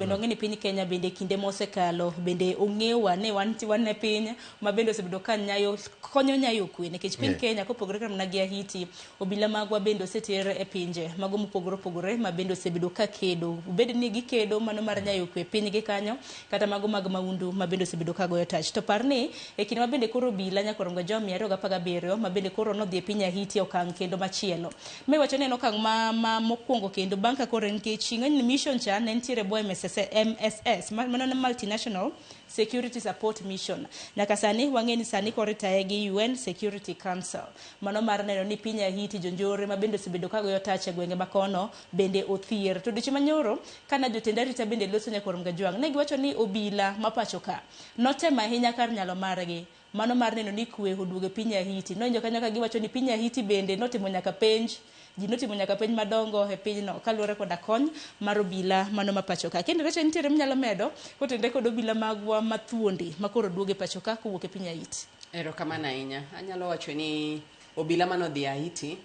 Bende wang'e ni piny Kenya bende kinde mosekalo bende ong'ewa ni wan wan e piny ma bende osebedo ka nyayo konyo nyayo kwe nikech piny Kenya kopogore kata mana gi Haiti, obila magwa bende oseter e pinje mago mopogore opogore ma bende osebedo ka kedo, obed ni gikedo mano mar nyayo kwe e pinygi kanyo kata mago mag maundu ma bende osebedo ka goyo tach. To par ni e kinde ma bende koro obila nyaka orongo jo 217 ma bende koro nodhi e piny Haiti e okang' kendo machielo. Ma iwacho ni en okang' ma, ma mokwongo kendo bang' ka koro nikech ing'e ni mission cha ne nitiere bwo MSS, MSS mano ne Multinational Security Support Mission. Nyaka sani wang'e ni sani koro itaye gi UN Security Council. Mano mar neno ni piny Haiti jonjore ma bende osebedo ka goyo tach e gwenge ma kono bende othier. To odiochieng' manyoro kana jotend arita bende loso nyakwar Mgajwang' ne giwacho ni obila ma pacho ka notemo ahinya kar nyalo margi mano mar neno ni kwe oduogo e piny Haiti. Nowinjo kanyo ka giwacho ni piny Haiti bende notimo nyaka penj, ji notimo nyaka penj madongo e pinyno kaluwore koda kony mar obila mano ma pacho ka. Kendo Rachel nitiere minyalo medo kotenore kod obila magwa mathuondi ma koro duogo e pacho ka kowuok e piny Haiti. Erokamano ahinya. Anyalo wacho ni obila manodhi Haiti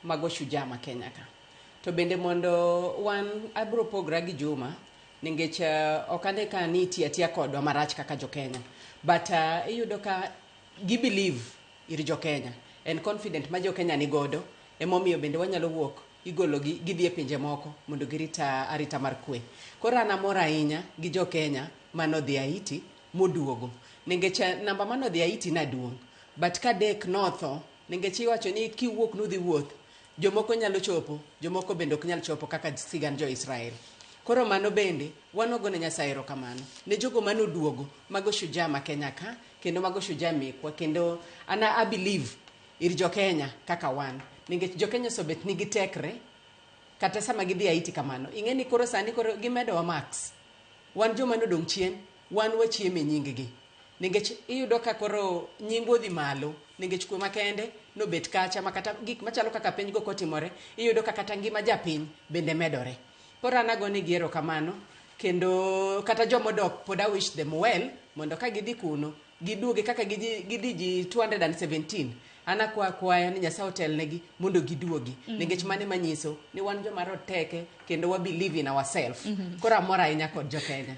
mago shujaa ma Kenya ka. To bende mondo wan abro pogra gi Juma nikech ok ane ka ni itiyo atiya kodwa marach kaka jo Kenya. But iyudo ka gi believe ir jo Kenya. En confident ma jo Kenya ni godo emomiyo bende wanyalo wuok igologi gidhi e pinje moko mondo girit arita mar kwe. Koro an amor ahinya gi jo Kenya manodhi Haiti moduogo. Nikech namba manodhi Haiti na duong'. But ka dek notho, nikech iwacho ni kiwuok nudhi wuoth, jomoko nyalo chopo, jomoko bende ok nyal chopo kaka sigand jo-Israel. Koro mano bende wan wagone Nyasaye erokamano ne jogo manoduogo, mago shujaa ma Kenya ka, kendo mago shujaa mekwa, kendo an a believe ir jo Kenya kaka wan. Nikech jo Kenya osobet nigi tekre, kata sama gidhi Haiti kamano. Ing'e ni koro sani koro gimedowa marks. Wan joma nodong' chien, wan wachiemo e nying gi. Nikech iyudo ka koro nyingwa odhi malo, nikech kwe makende nobet kacha ma kata gik machalo kaka penj go kotimore, iyudo ka kata ngima japiny bende medore. Koro an agonegi erokamano, kendo kata jomodok pod I wish them well, mondo ka gidhi kuno, giduogi kaka gidhi ji 217. An akwa akwaya ni Nyasaye otelnegi mondo giduogi. Nikech mano ema nyiso ni wan joma roteke kendo wa believe in ourselves. Koro amor ahinya kod jo Kenya.